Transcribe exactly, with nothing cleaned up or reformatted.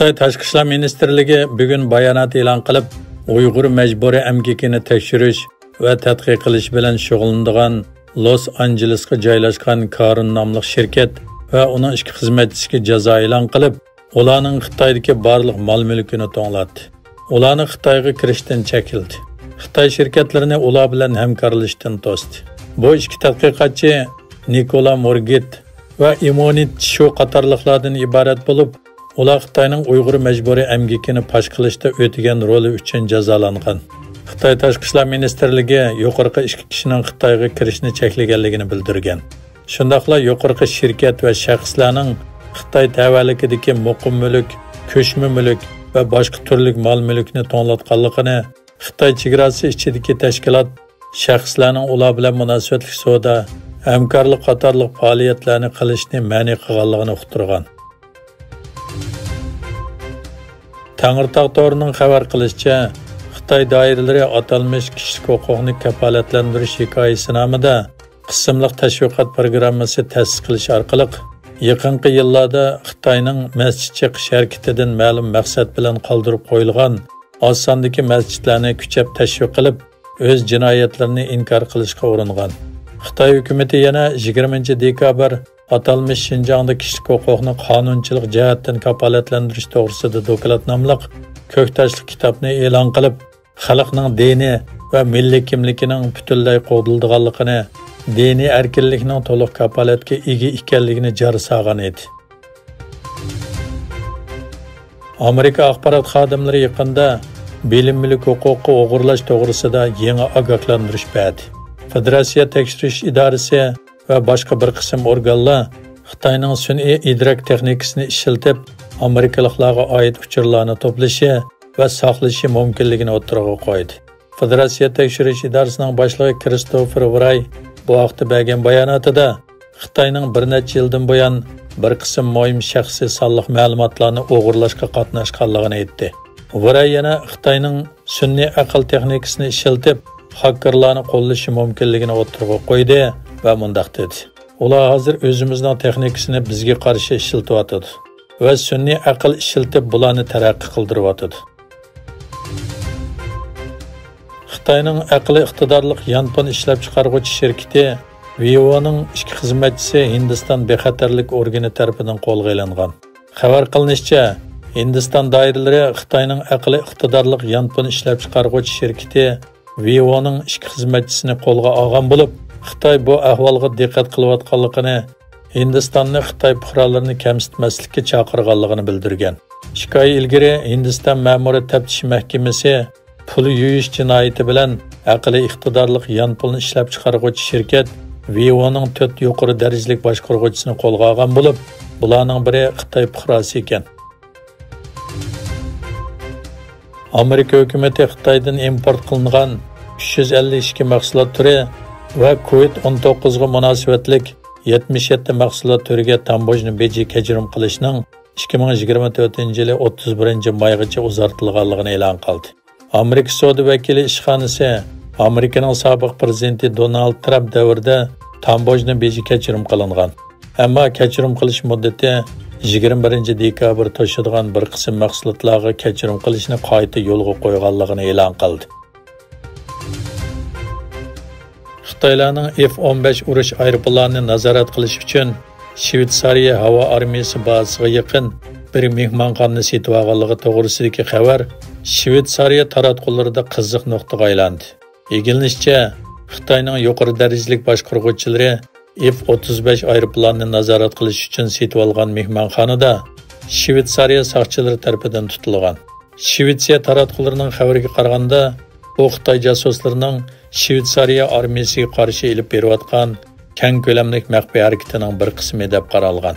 خىتاي تاشقى ئىشلار مىنىستىرلىكى بۈگۈن بايانات ئېلان قىلىپ، ئۇيغۇر مەجبۇرىي ئەمگىكىنى تەكشۈرۈش ۋە تەتقىق قىلىش بىلەن شۇغۇللىنىدىغان لوس ئانژېلېسقا جايلاشقان كارون ناملىق شىركەت ۋە ئۇنىڭ ئىككى خىزمەتچىسىگە جازا ئېلان قىلىپ، ئۇلارنىڭ خىتايدىكى بارلىق مال-مۈلكىنى توڭلاتتى. ئۇلارنى خىتايغا كىرىشتىن چەكلىدى. خىتاي شىركەتلىرىنى ئۇلار بىلەن ھەمكارلىشىشتىن توستى. بۇ ئىككى تەتقىقاتچى نىكولا مورگىت ۋە ئىمونىت چىشۇ قاتارلىقلاردىن ئىبارەت بولۇپ، ئۇلار خىتاينىڭ ئۇيغۇر مەجبۇرىي ئەمگىكىنى پاش قىلىشتا ئۆتىگەن رولى ئۈچۈن جازالانغان. خىتاي تاشقى ئىشلار مىنىستىرلىكى يۇقىرىقى ئىككى كىشىنىڭ خىتايغا كىرىشىنى چەكلىگەنلىكىنى بىلدۈرگەن. شۇنداقلا يۇقىرىقى شىركەت ۋە شەخسلەرنىڭ خىتاي تەۋەلىكىدىكى مۇقىم مۈلۈك، كۆچمە مۈلۈك ۋە باشقا تۈرلۈك مال-مۈلۈكنى توڭلاتقانلىقىنى، خىتاي چېگراسى ئىچىدىكى تەشكىلات شەخسلەرنىڭ ئۇلار بىلەن مۇناسىۋەتلىك سودا، ھەمكارلىق قاتارلىق پائالىيەتلەرنى قىلىشنى مەنئى قىلغانلىقىنى ئۇقتۇرغان. تەڭرىتاغ تورىنىڭ خەۋەر قىلىشىچە، خىتاي دائىرىلىرى ئاتالمىش كىشىلىك ھوقۇقنى كاپالەتلەندۈرۈش ھېكايىسىنامىدا قىسىملىق تەشۋىقات پروگراممىسى تەسىس قىلىش ئارقىلىق، يېقىنقى يىللاردا خىتاينىڭ مەسچىت چېقىش ھەرىكىتىدىن مەلۇم مەقسەت بىلەن قالدۇرۇپ قويۇلغان ئاز ساندىكى مەسچىتلەرنى كۈچەپ تەشۋىق قىلىپ، ئۆز جىنايەتلىرىنى ئىنكار قىلىشقا ئۇرۇنغان. خىتاي ھۆكۈمىتى يەنە يىگىرمىنچى دېكابىر ئاتالمىش شىنجاڭدا كىشىلىك ھوقۇقنى قانۇنچىلىق جەھەتتىن كاپالەتلەندۈرۈش توغرىسىدا دوكلات ناملىق كۆكتاشلىق كىتابنى ئېلان قىلىپ، خەلقنىڭ دىنى ۋە مىللىي كىملىكىنىڭ پۈتۈنلەي قوغدىلىدىغانلىقىنى، دىنىي ئەركىنلىكنىڭ تولۇق كاپالەتكە ئىگە ئىكەنلىكىنى جار سالغان ئىدى. ئامېرىكا ئاخبارات خادىملىرى يېقىندا بىلىم مۈلۈك ھوقۇقى ئوغرىلاش توغرىسىدا يېڭى ئاگاھلاندۇرۇش بەردى. فېدېراتسىيە تەكشۈرۈش ئىدارىسى ۋە باشقا بىر قىسىم ئورگانلار خىتاينىڭ سۈنئىي ئىدراك تېخنىكىسىنى ئىشلىتىپ، ئامېرىكىلىقلارغا ئائىت ئۇچۇرلارنى توپلىشى ۋە ساقلىشى مۇمكىنلىكىنى ئوتتۇرىغا قويدى. فېدېراتسىيە تەكشۈرۈش ئىدارىسىنىڭ باشلىقى كىرىستوفېر ۋراي بۇ ھەقتە بەرگەن باياناتىدا، خىتاينىڭ بىر نەچچە يىلدىن بۇيان بىر قىسىم مۇھىم شەخسىي سانلىق مەلۇماتلارنى ئوغرىلاشقا قاتناشقانلىقىنى ئېيتتى. ۋراي يەنە خىتاينىڭ سۈنئىي ئەقىل تېخنىكىسىنى ئىشلىتىپ، خاككېرلارنى قوللىشى مۇمكىنلىكىنى ئوتتۇرىغا قويدى ۋە مۇنداق دېدى: «ئۇلار ھازىر ئۆزىمىزنىڭ تېخنىكىسىنى بىزگە قارشى ئىشلىتىۋاتىدۇ ۋە سۈنئىي ئەقىل ئىشلىتىپ، بۇلارنى تەرەققىي قىلدۇرۇۋاتىدۇ.» خىتاينىڭ ئەقلىي ئىقتىدارلىق يانفون ئىشلەپچىقارغۇچى شىركىتى ۋىۋونىڭ ئىككى خىزمەتچىسى ھىندىستان بىخەتەرلىك ئورگىنى تەرىپىدىن قولغا ئېلىنغان. خەۋەر قىلىنىشىچە، ھىندىستان دائىرىلىرى خىتاينىڭ ئەقلىي ئىقتىدارلىق يانفون ئىشلەپچىقارغۇچى شىركىتى ۋىۋونىڭ ئىككى خىزمەتچىسىنى قولغا ئالغان بولۇپ، خىتاي بۇ ئەھۋالغا دىققەت قىلىۋاتقانلىقىنى، ھىندىستاننى خىتاي پۇقرالىرىنى كەمسىتمەسلىككە چاقىرغانلىقىنى بىلدۈرگەن. ئىككى ئاي ئىلگىرى ھىندىستان مەمۇرىي تەپتىش مەھكىمىسى پۇل يۇيۇش جىنايىتى بىلەن ئەقلىي ئىقتىدارلىق يانفون ئىشلەپچىقارغۇچى شىركەت ۋىۋونىڭ تۆت يۇقىرى دەرىجىلىك باشقۇرغۇچىسىنى قولغا ئالغان بولۇپ، بۇلارنىڭ بىرى خىتاي پۇقراسى ئىكەن. ئامېرىكا ھۆكۈمىتى خىتايدىن ئىمپورت قىلىنغان ئۈچ يۈز ئەللىك ئىككى مەھسۇلات تۈرى ۋە كوۋىد ئون توققۇزغا مۇناسىۋەتلىك يەتمىش يەتتە مەھسۇلات تۈرىگە تاموژنا بېجى كەچۈرۈم قىلىشنىڭ ئىككى مىڭ يىگىرمە تۆتىنچى يىلى ئوتتۇز بىرىنچى مايغىچە ئۇزارتىلغانلىقىنى ئېلان قىلدى. ئامېرىكا سودا ۋەكىللىك ئىشخانىسى ئامېرىكىنىڭ سابىق پىرېزىدېنتى دونالد ترامپ دەۋرىدە تاموژنا بېجى كەچۈرۈم قىلىنغان. ئەمما كەچۈرۈم قىلىش مۇددىتى يىگىرمە بىرىنچى دېكابىر توشىدىغان بىر قىسىم مەھسۇلاتلارغا كەچۈرۈم قىلىشنى قايتا يولغا قويغانلىقىنى ئېلان قىلدى. خىتايلارنىڭ ئېف ئون بەش ئۇرۇش ئايروپىلانىنى نازارەت قىلىش ئۈچۈن شىۋېتسارىيە ھاۋا ئارمىيىسى بازىسىغا يېقىن بىر مېھمانخانىنى سېتىۋالغانلىقى توغرىسىدىكى خەۋەر شىۋېتسارىيە تاراتقۇلىرىدا قىزىق نۇقتىغا ئايلاندى. ئىگىلىنىشىچە، خىتاينىڭ يۇقىرى دەرىجىلىك باشقۇرغۇچىلىرى ئېف ئوتتۇز بەش ئايروپىلانىنى نازارەت قىلىش ئۈچۈن سېتىۋالغان مېھمانخانىدا شىۋېتسارىيە ساقچىلىرى تەرىپىدىن تۇتۇلغان. شىۋېتسىيە تاراتقۇلىرىنىڭ خەۋىرىگە قارىغاندا، بۇ خىتاي جاسۇسلىرىنىڭ شىۋېتسارىيە ئارمىيىسىگە قارشى ئېلىپ بېرىۋاتقان كەڭ كۆلەملىك مەخپىي ھەرىكىتىنىڭ بىر قىسمى دەپ قارالغان.